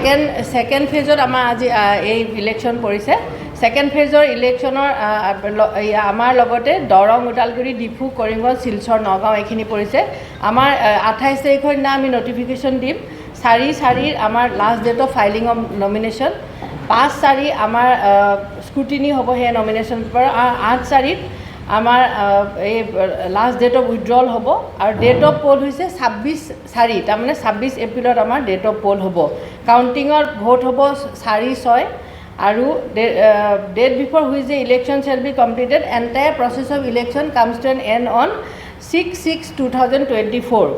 Second ফেজত আমাৰ আজি এই ইলেকশ্যন পৰিছে। ছেকেণ্ড ফেজৰ ইলেকশ্যনৰ আমাৰ লগতে দৰং, ওদালগুৰি, ডিফু, কৰিমগঞ্জ, শিলচৰ, নগাঁও এইখিনি পৰিছে। আমাৰ 28 তাৰিখৰ দিনা আমি নটিফিকেশ্যন দিম। 4/4ৰ আমাৰ last date of filing of nomination। 5/4 আমাৰ স্ক্ৰুটিনি হ'ব সেই নমিনেশ্যন পেপাৰ আৰু 8/4ত আমাৰ এই লাষ্ট ডেট অফ উইড্ৰল হ'ব আৰু ডেট অফ পল হৈছে 26/4, তাৰমানে 26 এপ্ৰিলত আমাৰ ডেট অফ পল হ'ব। কাউণ্টিঙৰ ভোট হ'ব 4/6 আৰু date before which the election shall be completed, entire process of election comes to an end on 6/6/2024।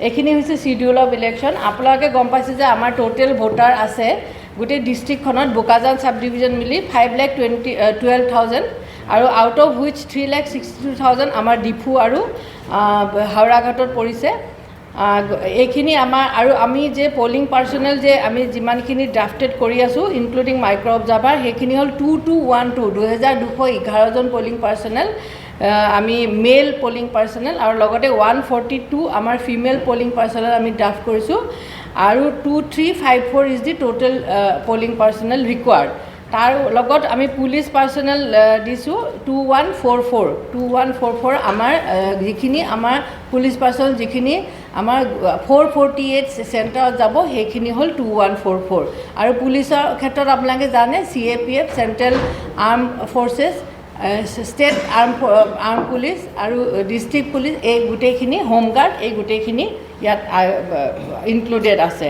এইখিনি হৈছে চিডিউল অফ ইলেকশ্যন। আপোনালোকে গম পাইছে যে আমাৰ টোটেল ভোটাৰ আছে গোটেই ডিষ্ট্ৰিক্টখনত বোকাজান চাব ডিভিজন মিলি 5 lakh 20 12 thousand আৰু out of which 3,62,000 আমাৰ ডিফু আৰু হাওৰাঘাটত পৰিছে। এইখিনি আমাৰ আৰু আমি যে পলিং পাৰ্চনেল যে আমি যিমানখিনি ড্ৰাফটেড কৰি আছোঁ, ইনক্লুডিং মাইক্ৰ' অবজাৰ্ভাৰ, সেইখিনি হ'ল 2212, 2211জন পলিং পাৰ্চনেল আমি মেল পলিং পাৰ্চনেল আৰু লগতে 142 আমাৰ ফিমেল পলিং পাৰ্চনেল আমি ড্ৰাফ্ট কৰিছোঁ আৰু 2354 is the total polling personnel required। তাৰ লগত আমি পুলিচ পাৰ্চনেল দিছোঁ 2144, 2144। আমাৰ যিখিনি আমাৰ পুলিচ পাৰ্চনেল যিখিনি আমাৰ 448 চেণ্টাৰত যাব, সেইখিনি হ'ল 2144। আৰু পুলিচৰ ক্ষেত্ৰত আপোনালোকে জানে, CAPF, Central Arm Forces, State Arm Police আৰু ডিষ্ট্ৰিক্ট পুলিচ, এই গোটেইখিনি, হোমগাৰ্ড, এই গোটেইখিনি ইয়াত ইনক্লুডেড আছে।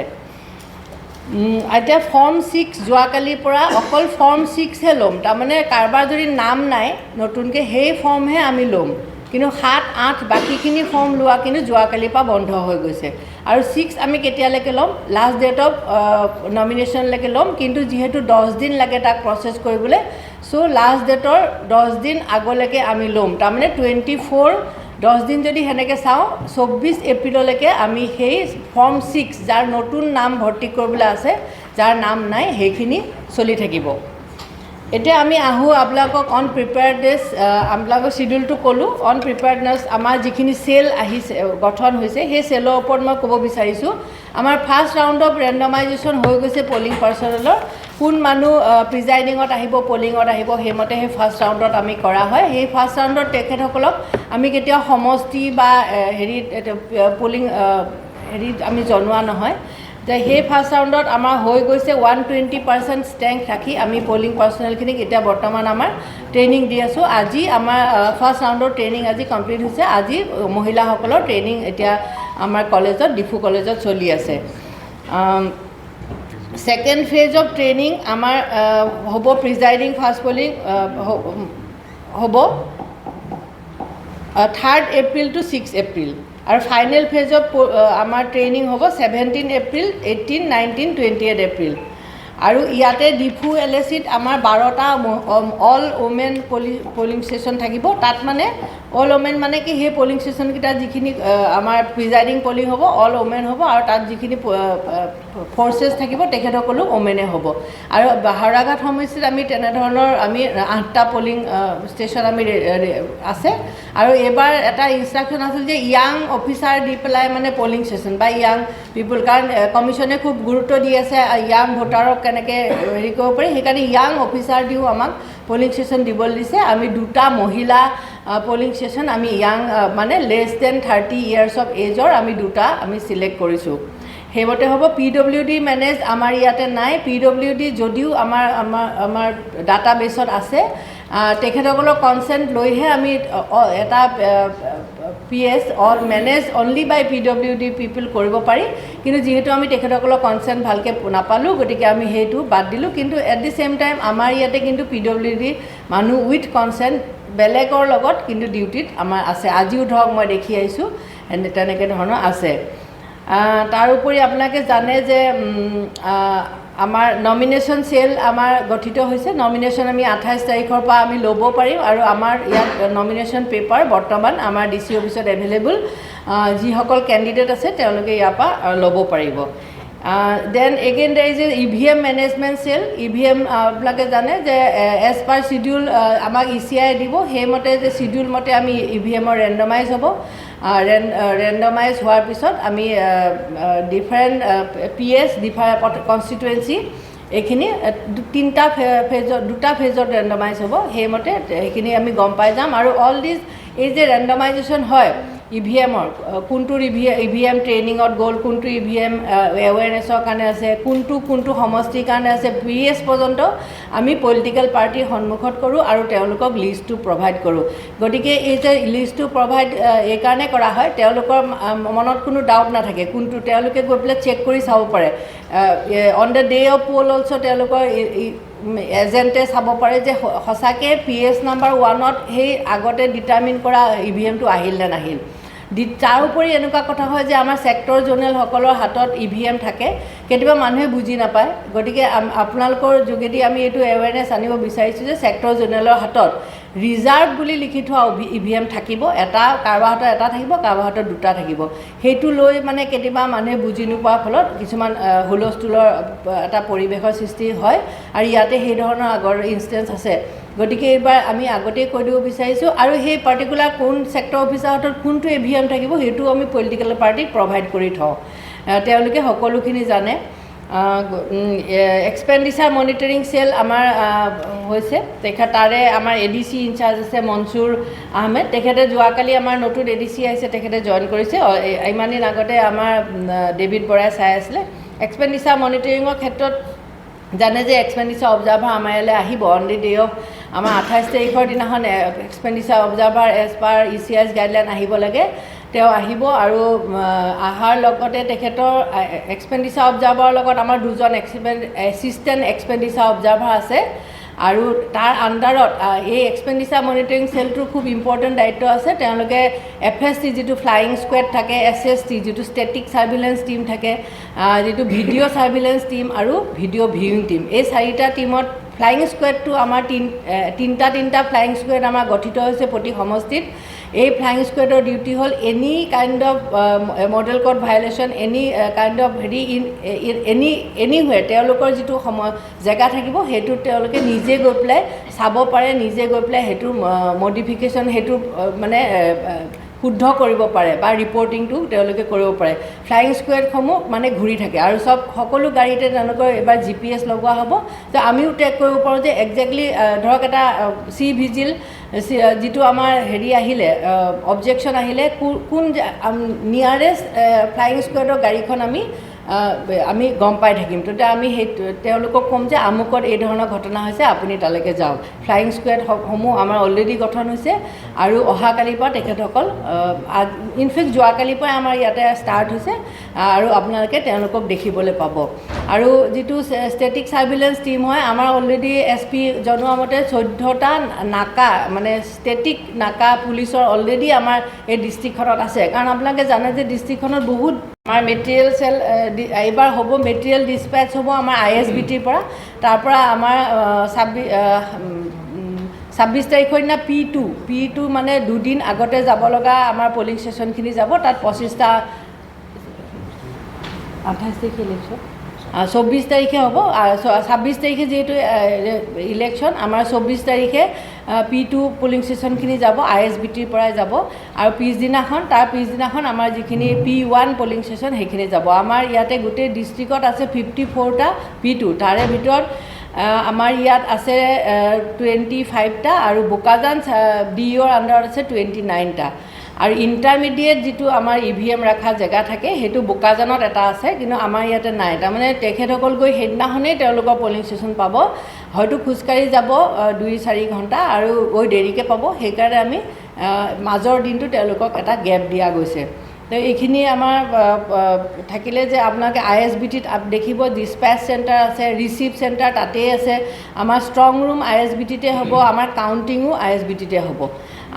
এতিয়া ফৰ্ম 6 যোৱাকালিৰ পৰা অকল ফৰ্ম 6হে ল'ম। তাৰমানে কাৰোবাৰ যদি নাম নাই নতুনকৈ, সেই ফৰ্মহে আমি ল'ম। কিন্তু 7, 8 বাকীখিনি ফৰ্ম লোৱা কিন্তু যোৱাকালিৰ পৰা বন্ধ হৈ গৈছে। আৰু 6 আমি কেতিয়ালৈকে ল'ম? লাষ্ট ডেট অফ নমিনেশ্যনলৈকে ল'ম। কিন্তু যিহেতু 10 দিন লাগে তাক প্ৰচেছ কৰিবলৈ, চ' লাষ্ট ডেটৰ 10 দিন আগলৈকে আমি ল'ম। তাৰমানে 24, 10 দিন যদি সেনেকৈ চাওঁ, 24 এপ্ৰিললৈকে আমি সেই ফৰ্ম 6, যাৰ নতুন নাম ভৰ্তি কৰিবলৈ আছে, যাৰ নাম নাই, সেইখিনি চলি থাকিব। এতিয়া আমি আহোঁ আপোনালোকক অন প্ৰিপেয়াৰনেছ। আপোনালোকৰ চিডিউলটো ক'লোঁ। অন প্ৰিপেয়াৰনেছ, আমাৰ যিখিনি চেল আহিছে, গঠন হৈছে, সেই চেলৰ ওপৰত মই ক'ব বিচাৰিছোঁ। আমাৰ ফাৰ্ষ্ট ৰাউণ্ড অফ ৰেণ্ডমাইজেশ্যন হৈ গৈছে পলিং পাৰ্চনেলৰ। কোন মানুহ প্ৰিজাইডিঙত আহিব, পলিঙত আহিব, সেইমতে সেই ফাৰ্ষ্ট ৰাউণ্ডত আমি কৰা হয়। সেই ফাৰ্ষ্ট ৰাউণ্ডত তেখেতসকলক আমি কেতিয়াও সমষ্টি বা হেৰিত পলিং হেৰিত আমি জনোৱা নহয় যে সেই ফাৰ্ষ্ট ৰাউণ্ডত আমাৰ হৈ গৈছে। 120% ষ্ট্ৰেংথ ৰাখি আমি পলিং পাৰ্চনেলখিনিক এতিয়া বৰ্তমান আমাৰ ট্ৰেইনিং দি আছোঁ। আজি আমাৰ ফাৰ্ষ্ট ৰাউণ্ডৰ ট্ৰেইনিং আজি কমপ্লিট হৈছে। আজি মহিলাসকলৰ ট্ৰেইনিং এতিয়া আমাৰ কলেজত, ডিফু কলেজত চলি আছে। ছেকেণ্ড ফেজ অফ ট্ৰেইনিং আমাৰ হ'ব, প্ৰিজাইডিং, ফাৰ্ষ্ট পলিং হ'ব 3rd April to 6 April আৰু ফাইনেল ফেজ অফ আমাৰ ট্ৰেইনিং হ'ব 17 April, 18, 19, 28 April। আৰু ইয়াতে ডিফু এল এ চিত আমাৰ 12টা all women polling station থাকিব। তাত মানে অল ওমেন মানে কি, সেই পলিং ষ্টেচনকেইটাত যিখিনি আমাৰ প্ৰিজাইডিং, পলিং হ'ব, অল ওমেন হ'ব আৰু তাত যিখিনি ফ'ৰ্চেছ থাকিব, তেখেতসকলো ওমেনে হ'ব। আৰু হাওৰাঘাট সমষ্টিত আমি তেনেধৰণৰ আমি আঠটা পলিং ষ্টেচন আমি আছে। আৰু এইবাৰ এটা ইনষ্ট্ৰাকশ্যন আছিল যে য়াং অফিচাৰ দি পেলাই মানে পলিং ষ্টেচন বা য়াং পিপুল, কাৰণ কমিশ্যনে খুব গুৰুত্ব দি আছে য়াং ভোটাৰক কেনেকৈ হেৰি কৰিব পাৰি। সেইকাৰণে য়াং অফিচাৰ দিও আমাক পলিং ষ্টেচন দিবলৈ দিছে। আমি দুটা মহিলা পলিং ষ্টেচন আমি য়াং, মানে লেছ দেন 30 ইয়াৰ্ছ অফ এজৰ আমি দুটা আমি চিলেক্ট কৰিছোঁ। সেইমতে হ'ব। পিডব্লিউ ডি মেনেজ আমাৰ ইয়াতে নাই। পিডব্লিউ ডি যদিও আমাৰ ডাটা বেছত আছে, তেখেতসকলৰ কনচেণ্ট লৈহে আমি এটা PS all manage only by PWD people কৰিব পাৰি। কিন্তু যিহেতু আমি তেখেতসকলৰ কনচেণ্ট ভালকৈ নাপালোঁ, গতিকে আমি সেইটো বাদ দিলোঁ। কিন্তু এট the same time আমাৰ ইয়াতে কিন্তু পিডব্লিউ ডি মানুহ উইথ কনচেণ্ট বেলেগৰ লগত কিন্তু ডিউটিত আমাৰ আছে। আজিও ধৰক মই দেখি আহিছোঁ, তেনেকৈ ধৰণৰ আছে। তাৰোপৰি আপোনালোকে জানে যে আমাৰ নমিনেশ্যন চেল আমাৰ গঠিত হৈছে। নমিনেশ্যন আমি 28 তাৰিখৰ পৰা আমি ল'ব পাৰিম আৰু আমাৰ ইয়াত নমিনেশ্যন পেপাৰ বৰ্তমান আমাৰ ডি চি অফিচত এভেইলেবল। যিসকল কেণ্ডিডেট আছে, তেওঁলোকে ইয়াৰ পৰা ল'ব পাৰিব। Then again there is a EVM management cell। EVM আপোনালোকে জানে যে এজ পাৰ চিডিউল আমাক ই চি I দিব, সেইমতে যে চিডিউল মতে আমি ই ভি এমৰ ৰেণ্ডমাইজ হ'ব। ৰেণ্ডমাইজ হোৱাৰ পিছত আমি ডিফাৰেণ্ট PS, different constituency, এইখিনি তিনিটা ফেজত, দুটা ফেজত ৰেণ্ডমাইজ হ'ব। সেইমতে সেইখিনি আমি গম পাই যাম। আৰু অল দিছ এই যে ৰেণ্ডমাইজেশ্যন হয় ইভিএমৰ, কোনটো ইভিএম ট্ৰেইনিঙত গ'ল, কোনটো ইভিএম এৱেৰনেছৰ কাৰণে আছে, কোনটো কোনটো সমষ্টিৰ কাৰণে আছে, পিএছ পৰ্যন্ত আমি পলিটিকেল পাৰ্টীৰ সন্মুখত কৰোঁ আৰু তেওঁলোকক লিষ্টটো প্ৰভাইড কৰোঁ। গতিকে এই যে লিষ্টটো প্ৰভাইড এইকাৰণে কৰা হয়, তেওঁলোকৰ মনত কোনো ডাউট নাথাকে কোনটো, তেওঁলোকে গৈ পেলাই চেক কৰি চাব পাৰে। On the day of poll also তেওঁলোকৰ এজেণ্টে চাব পাৰে যে সঁচাকৈ পিএছ নাম্বাৰ 1ত সেই আগতে ডিটাৰমিন কৰা ইভিএমটো আহিল নে নাহিল। তাৰোপৰি এনেকুৱা কথা হয় যে আমাৰ ছেক্টৰ জ'নেলসকলৰ হাতত ইভিএম থাকে, কেতিয়াবা মানুহে বুজি নাপায়। গতিকে আপোনালোকৰ যোগেদি আমি এইটো এৱেৰনেছ আনিব বিচাৰিছোঁ যে ছেক্টৰ জ'নেলৰ হাতত ৰিজাৰ্ভ বুলি লিখি থোৱা ইভিএম থাকিব এটা, কাৰোবাৰ হাতত এটা থাকিব, কাৰোবাৰ হাতত দুটা থাকিব। সেইটো লৈ মানে কেতিয়াবা মানুহে বুজি নোপোৱাৰ ফলত কিছুমান হুলস্থুলৰ এটা পৰিৱেশৰ সৃষ্টি হয় আৰু ইয়াতে সেই ধৰণৰ আগৰ ইনষ্টেঞ্চ আছে। গতিকে এইবাৰ আমি আগতেই কৈ দিব বিচাৰিছোঁ। আৰু সেই পাৰ্টিকুলাৰ কোন ছেক্টৰ অফিচাৰ হাতত কোনটো ইভিএম থাকিব, সেইটোও আমি পলিটিকেল পাৰ্টিক প্ৰভাইড কৰি থওঁ, তেওঁলোকে সকলোখিনি জানে। এক্সপেণ্ডিচাৰ মনিটৰিং চেল আমাৰ হৈছে, তাৰে আমাৰ এডিচি ইনচাৰ্জ আছে মনচুৰ আহমেদ। তেখেতে যোৱাকালি আমাৰ নতুন এডিচি আহিছে, তেখেতে জইন কৰিছে। ইমান দিন আগতে আমাৰ ডেভিড বৰাই চাই আছিলে। এক্সপেণ্ডিচাৰ মনিটৰিঙৰ ক্ষেত্ৰত জানে যে এক্সপেণ্ডিচাৰ অবজাৰ্ভাৰ আমাৰ ইয়ালৈ আহিব অন the day of আমাৰ 28 তাৰিখৰ দিনাখন expenditure observer as per ECI's guideline আহিব লাগে। তেওঁ আহিব আৰু অহাৰ লগতে তেখেতৰ এক্সপেণ্ডিচাৰ অবজাৰ্ভাৰৰ লগত আমাৰ দুজন এছিষ্টেণ্ট এক্সপেণ্ডিচাৰ অবজাৰ্ভাৰ আছে আৰু তাৰ আণ্ডাৰত এই এক্সপেণ্ডিচাৰ মনিটৰিং চেলটোৰ খুব ইম্পৰ্টেণ্ট দায়িত্ব আছে। তেওঁলোকে এফএছটি, যিটো ফ্লাইং স্কুৱেড থাকে, এছএছটি, যিটো ষ্টেটিক ছাৰ্ভিলেঞ্চ টীম থাকে, যিটো ভিডিঅ' ছাৰ্ভিলেঞ্চ টীম আৰু ভিডিঅ' ভিউইং টীম, এই চাৰিটা টীমত ফ্লাইং স্কুৱেডটো আমাৰ তিনিটা তিনিটা ফ্লাইং স্কুৱেড আমাৰ গঠিত হৈছে প্ৰতি সমষ্টিত। এই ফ্লাইং স্কুৱেডৰ ডিউটি হ'ল any kind of model code violation, any kind of হেৰি ইন এনিহুৱেৰ, তেওঁলোকৰ যিটো সময় জেগা থাকিব সেইটোত তেওঁলোকে নিজে গৈ পেলাই চাব পাৰে, নিজে গৈ পেলাই সেইটো মডিফিকেশ্যন, সেইটো মানে শুদ্ধ কৰিব পাৰে বা ৰিপৰ্টিংটো তেওঁলোকে কৰিব পাৰে। ফ্লাইং স্কুৱেডসমূহ মানে ঘূৰি থাকে আৰু সকলো গাড়ীতে তেওঁলোকৰ এইবাৰ জিপিএছ লগোৱা হ'ব, তো আমিও ট্ৰেক কৰিব পাৰোঁ যে একজেক্টলি ধৰক এটা চি ভিজিল যিটো আমাৰ হেৰি আহিলে, অবজেকশ্যন আহিলে, কোন নিয়াৰেষ্ট ফ্লাইং স্কুৱেডৰ গাড়ীখন আমি গম পাই থাকিম। তেতিয়া আমি সেই তেওঁলোকক ক'ম যে আমুকত এই ধৰণৰ ঘটনা হৈছে, আপুনি তালৈকে যাওক। ফ্লাইং স্কুৱেডসমূহ আমাৰ অলৰেডি গঠন হৈছে আৰু অহাকালিৰ পৰা তেখেতসকল, ইনফেক্ট যোৱাকালিৰ পৰাই আমাৰ ইয়াতে ষ্টাৰ্ট হৈছে আৰু আপোনালোকে তেওঁলোকক দেখিবলৈ পাব। আৰু যিটো ষ্টেটিক ছাৰ্ভিলেঞ্চ টীম হয়, আমাৰ অলৰেডি এছপি জনোৱা মতে 14টা নাকা, মানে ষ্টেটিক নাকা পুলিচৰ অলৰেডি আমাৰ এই ডিষ্ট্ৰিক্টখনত আছে। কাৰণ আপোনালোকে জানে যে ডিষ্ট্ৰিক্টখনত বহুত আমাৰ মেটেৰিয়েল চেল এইবাৰ হ'ব, মেটেৰিয়েল ডিছপেচ হ'ব আমাৰ আইএছবিটিৰ পৰা। তাৰ পৰা আমাৰ 26 তাৰিখৰ দিনা পি টু মানে দুদিন আগতে যাব লগা আমাৰ পলিং ষ্টেচনখিনি যাব। তাত 25টা, 28 তাৰিখে ইলেকশ্যন, 24 তাৰিখে হ'ব। 26 তাৰিখে যিহেতু ইলেকশ্যন, আমাৰ 24 তাৰিখে পি টু পলিং ষ্টেচনখিনি যাব, আইএছবিটিৰ পৰাই যাব আৰু তাৰ পিছদিনাখন আমাৰ যিখিনি পি ওৱান পলিং ষ্টেচন সেইখিনি যাব। আমাৰ ইয়াতে গোটেই ডিষ্ট্ৰিক্টত আছে 54টা পি টু, তাৰে ভিতৰত আমাৰ ইয়াত আছে 25টা আৰু বোকাজান ডিইঅ'ৰ আণ্ডাৰত আছে 29টা। আৰু ইণ্টাৰমিডিয়েট যিটো আমাৰ ইভিএম ৰখা জেগা থাকে, সেইটো বোকাজানত এটা আছে, কিন্তু আমাৰ ইয়াতে নাই। তাৰমানে তেখেতসকল গৈ সেইদিনাখনেই তেওঁলোকৰ পলিং ষ্টেচন পাব, হয়তো খোজকাঢ়ি যাব 2-4 ঘণ্টা আৰু গৈ দেৰিকৈ পাব। সেইকাৰণে আমি মাজৰ দিনটো তেওঁলোকক এটা গেপ দিয়া গৈছে। তো এইখিনি আমাৰ থাকিলে যে আপোনালোকে আইএছবিটিত দেখিব ডিছপেচ চেণ্টাৰ আছে, ৰিচিভ চেণ্টাৰ তাতেই আছে, আমাৰ ষ্ট্ৰং ৰুম আইএছবিটিতে হ'ব, আমাৰ কাউণ্টিঙো আইএছবিটিতে হ'ব।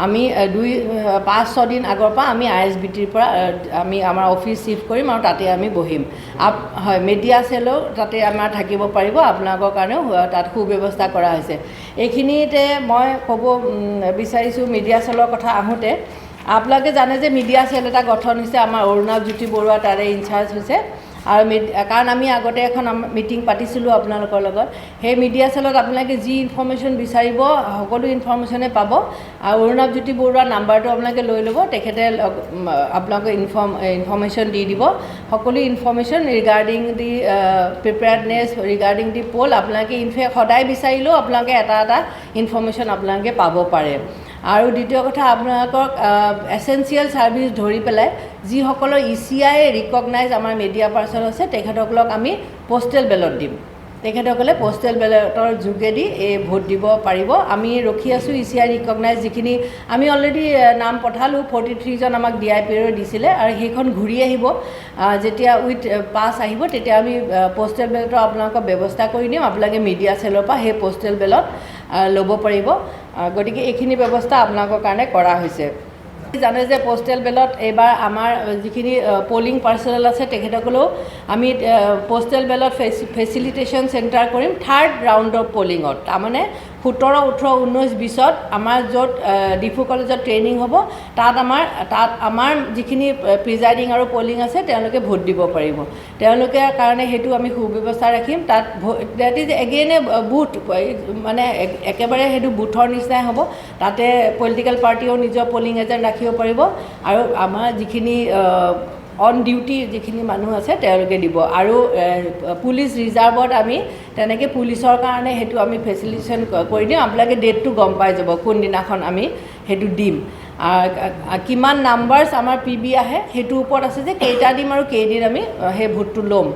আমি 2, 5, 6 দিন আগৰ পৰা আমি আইএছবিটিৰ পৰা আমি আমাৰ অফিচ চিফ্ট কৰিম আৰু তাতে আমি বহিম। হয়, মিডিয়া চেলো তাতে আমাৰ থাকিব পাৰিব, আপোনালোকৰ কাৰণেও তাত সুব্যৱস্থা কৰা হৈছে। এইখিনিতে মই ক'ব বিচাৰিছোঁ মিডিয়া চেলৰ কথা আহোঁতে, আপোনালোকে জানে যে মিডিয়া চেল এটা গঠন হৈছে, আমাৰ অৰুণাভ জ্যোতি বৰুৱা তাৰে ইনচাৰ্জ হৈছে। আৰু কাৰণ আমি আগতে এখন মিটিং পাতিছিলোঁ আপোনালোকৰ লগত। সেই মিডিয়া চেলত আপোনালোকে যি ইনফৰ্মেশ্যন বিচাৰিব, সকলো ইনফৰ্মেশ্যনে পাব। আৰু অৰুণাভ জ্যোতি বৰুৱাৰ নাম্বাৰটো আপোনালোকে লৈ ল'ব, তেখেতে আপোনালোকে ইনফৰ্মেশ্যন দি দিব। সকলো information regarding the preparedness, regarding the poll, আপোনালোকে ইনফেক্ট সদায় বিচাৰিলেও আপোনালোকে এটা এটা ইনফৰ্মেশ্যন আপোনালোকে পাব পাৰে। আৰু দ্বিতীয় কথা, আপোনালোকক এচেঞ্চিয়েল ছাৰ্ভিচ ধৰি পেলাই যিসকলৰ ইচিআই ৰিকগনাইজ আমাৰ মিডিয়া পাৰ্চন আছে, তেখেতসকলক আমি পষ্টেল বেলট দিম। তেখেতসকলে পষ্টেল বেলটৰ যোগেদি এই ভোট দিব পাৰিব। আমি ৰখি আছোঁ ইচিআই ৰিকগনাইজ যিখিনি আমি অলৰেডি নাম পঠালোঁ, 43জন আমাক ডিআইপিৰে দিছিলে আৰু সেইখন ঘূৰি আহিব। যেতিয়া উইথ পাছ আহিব, তেতিয়া আমি পষ্টেল বেলটৰ আপোনালোকৰ ব্যৱস্থা কৰি দিম। আপোনালোকে মিডিয়া চেলৰ পৰা সেই পষ্টেল বেলট ল'ব পাৰিব। গতিকে এইখিনি ব্যৱস্থা আপোনালোকৰ কাৰণে কৰা হৈছে। জানে যে পষ্টেল বেলট এইবাৰ আমাৰ যিখিনি পলিং পাৰ্চনেল আছে, তেখেতসকলেও আমি পষ্টেল বেলট ফেচিলিটেশ্যন চেণ্টাৰ কৰিম থাৰ্ড ৰাউণ্ড অফ পলিঙত। তাৰমানে 17, 18, 19, 20ত আমাৰ য'ত ডিফু কলেজত ট্ৰেইনিং হ'ব, তাত আমাৰ যিখিনি প্ৰিজাইডিং আৰু পলিং আছে, তেওঁলোকে ভোট দিব পাৰিব। তেওঁলোকে কাৰণে সেইটো আমি সুব্যৱস্থা ৰাখিম। তাত that is again a booth, মানে একেবাৰে সেইটো বুথৰ নিচিনাই হ'ব। তাতে পলিটিকেল পাৰ্টিয়েও নিজৰ পলিং এজেণ্ট ৰাখিব পাৰিব আৰু আমাৰ যিখিনি অন ডিউটি যিখিনি মানুহ আছে, তেওঁলোকে দিব। আৰু পুলিচ ৰিজাৰ্ভত আমি তেনেকৈ পুলিচৰ কাৰণে সেইটো আমি ফেচিলিটেশ্যন কৰি দিম। আপোনালোকে ডেটটো গম পাই যাব, কোনদিনাখন আমি সেইটো দিম, কিমান নাম্বাৰ্ছ আমাৰ পিবি আহে, সেইটোৰ ওপৰত আছে যে কেইটা দিম আৰু কেইদিন আমি সেই ভোটটো ল'ম।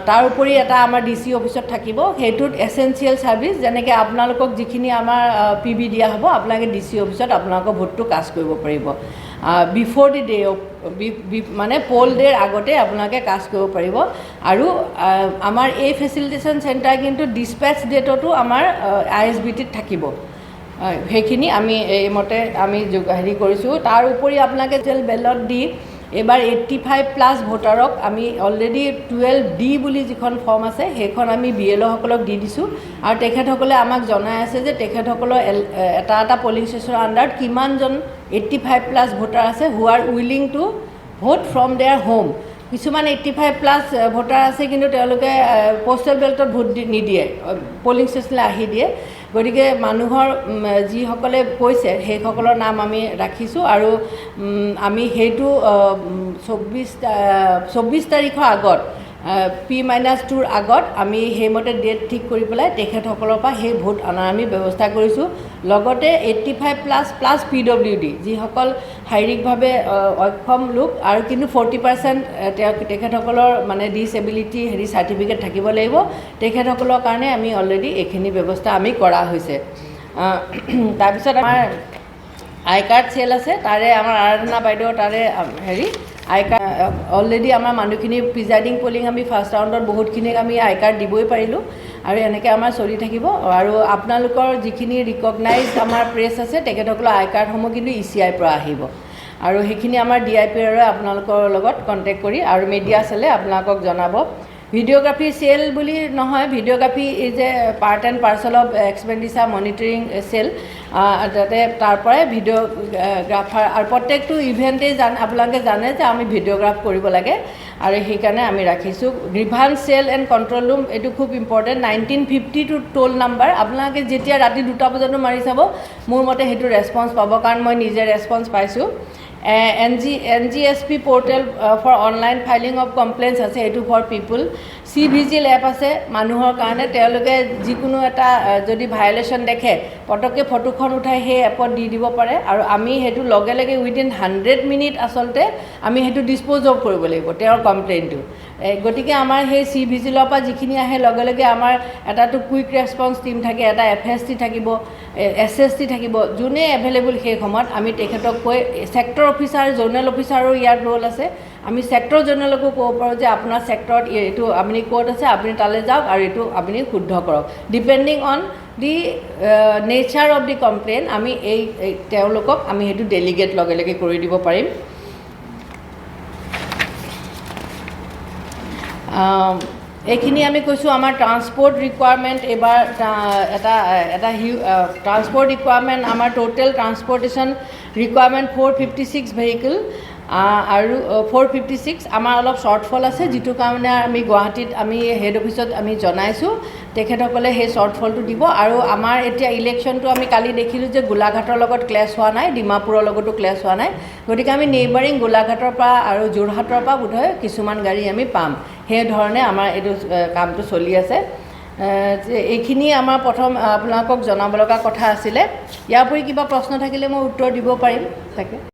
তাৰ উপৰি এটা আমাৰ ডিচি অফিচত থাকিব, সেইটোত এচেঞ্চিয়েল ছাৰ্ভিচ, যেনেকৈ আপোনালোকক যিখিনি আমাৰ পিবি দিয়া হ'ব, আপোনালোকে ডিচি অফিচত আপোনালোকৰ ভোটটো কাষ্ট কৰিব পাৰিব বিফ'ৰ the day of, মানে পল ডে'ৰ আগতে আপোনালোকে কাষ্ট কৰিব পাৰিব। আৰু আমাৰ এই ফেচিলিটেশ্যন চেণ্টাৰ কিন্তু ডিছপেচ ডেটতো আমাৰ আইএছবিটিত থাকিব। সেইখিনি আমি এইমতে আমি হেৰি কৰিছোঁ। তাৰ উপৰি আপোনালোকে জেল বেলট দি এইবাৰ 85+ ভোটাৰক আমি অলৰেডি 12D বুলি যিখন ফৰ্ম আছে, সেইখন আমি বিএলঅ'সকলক দি দিছোঁ আৰু তেখেতসকলে আমাক জনাই আছে যে তেখেতসকলৰ এটা এটা পলিং ষ্টেচনৰ আণ্ডাৰত কিমানজন 85+ ভোটাৰ আছে who are willing to vote from their home. কিছুমান 85+ ভোটাৰ আছে, কিন্তু তেওঁলোকে পষ্টেল বেলটত ভোট দি নিদিয়ে, পলিং ষ্টেচনলৈ আহি দিয়ে। গতিকে মানুহৰ যিসকলে কৈছে, সেইসকলৰ নাম আমি ৰাখিছোঁ আৰু আমি সেইটো 24 তাৰিখৰ আগত, পি মাইনাছ 2ৰ আগত আমি সেইমতে ডেট ঠিক কৰি পেলাই তেখেতসকলৰ পৰা সেই ভোট অনাৰ আমি ব্যৱস্থা কৰিছোঁ। লগতে 85+ প্লাছ পিডব্লিউডি, যিসকল শাৰীৰিকভাৱে অক্ষম লোক আৰু কিন্তু 40% তেওঁ তেখেতসকলৰ মানে ডিচএবিলিটি হেৰি চাৰ্টিফিকেট থাকিব লাগিব, তেখেতসকলৰ কাৰণে আমি অলৰেডি এইখিনি ব্যৱস্থা আমি কৰা হৈছে। তাৰপিছত আমাৰ আই কাৰ্ড চেল আছে, তাৰে আমাৰ আৰাধনা বাইদেউ, তাৰে হেৰি আই কাৰ্ড অলৰেডি আমাৰ মানুহখিনি প্ৰিজাইডিং পলিং আমি ফাৰ্ষ্ট ৰাউণ্ডত বহুতখিনিক আমি আই কাৰ্ড দিবই পাৰিলোঁ আৰু এনেকৈ আমাৰ চলি থাকিব। আৰু আপোনালোকৰ যিখিনি ৰিকগনাইজ আমাৰ প্ৰেছ আছে, তেখেতসকলৰ আই কাৰ্ডসমূহ কিন্তু ইচিআইৰ পৰা আহিব আৰু সেইখিনি আমাৰ ডিআইপিআৰে আপোনালোকৰ লগত কণ্টেক্ট কৰি আৰু মিডিয়া চেলে আপোনালোকক জনাব। ভিডিঅ'গ্ৰাফী চেল বুলি নহয়, videography is a part and parcel of expenditure monitoring cell. তাতে তাৰ পৰাই ভিডিঅ'গ্ৰাফাৰ আৰু প্ৰত্যেকটো ইভেণ্টেই আপোনালোকে জানে যে আমি ভিডিঅ'গ্ৰাফ কৰিব লাগে আৰু সেইকাৰণে আমি ৰাখিছোঁ। Grievance cell and control room, এইটো খুব important. 1952 toll number, আপোনালোকে যেতিয়া ৰাতি 2টা বজাতো মাৰি চাব, মোৰ মতে সেইটো ৰেছপঞ্চ পাব, কাৰণ মই নিজে ৰেছপঞ্চ পাইছোঁ। NGSP portal for online filing of complaints আছে, এইটো for people. C vigil app আছে মানুহৰ কাৰণে, তেওঁলোকে যিকোনো এটা যদি ভায়লেশ্যন দেখে, পটককৈ ফটোখন উঠাই সেই এপত দি দিব পাৰে আৰু আমি সেইটো লগে লগে উইদিন 100 মিনিট আচলতে আমি সেইটো ডিছপ'জ অফ কৰিব লাগিব তেওঁৰ কমপ্লেইনটো। গতিকে আমাৰ সেই চি ভিজিলৰ পৰা যিখিনি আহে, লগে লগে আমাৰ এটাতো কুইক ৰেছপঞ্চ টীম থাকে, এটা এফএছটি থাকিব, এছএছটি থাকিব, যোনে এভেইলেবল সেই সময়ত আমি তেখেতক কৈ, ছেক্টৰ অফিচাৰ, জ'নেল অফিচাৰো ইয়াত ৰোল আছে। আমি ছেক্টৰ জ'নেলকো ক'ব পাৰোঁ যে আপোনাৰ ছেক্টৰত এইটো আপুনি ক'ত আছে, আপুনি তালৈ যাওক আৰু এইটো আপুনি শুদ্ধ কৰক। Depending on the nature of the complain, আমি এই তেওঁলোকক আমি সেইটো ডেলিগেট লগে লগে কৰি দিব পাৰিম। এইখিনি আমি কৈছোঁ আমাৰ ট্ৰান্সপৰ্ট ৰিকুৱাৰমেণ্ট। এইবাৰ এটা এটা হিউ ট্ৰান্সপৰ্ট ৰিকুৱাৰমেণ্ট, আমাৰ total transportation requirement 456 vehicle. আৰু 456 আমাৰ অলপ শ্বৰ্টফল আছে, যিটো কাৰণে আমি গুৱাহাটীত আমি হেড অফিচত আমি জনাইছোঁ, তেখেতসকলে সেই শ্বৰ্টফলটো দিব। আৰু আমাৰ এতিয়া ইলেকশ্যনটো আমি কালি দেখিলোঁ যে গোলাঘাটৰ লগত ক্লেছ হোৱা নাই, ডিমাপুৰৰ লগতো ক্লেছ হোৱা নাই। গতিকে আমি নেইবাৰিং গোলাঘাটৰ পৰা আৰু যোৰহাটৰ পৰা বোধহয় কিছুমান গাড়ী আমি পাম। সেই ধৰণে আমাৰ এইটো কামটো চলি আছে। এইখিনি আমাৰ প্ৰথম আপোনালোকক জনাব লগা কথা আছিলে। ইয়াৰ উপৰি কিবা প্ৰশ্ন থাকিলে মই উত্তৰ দিব পাৰিম। তাকে।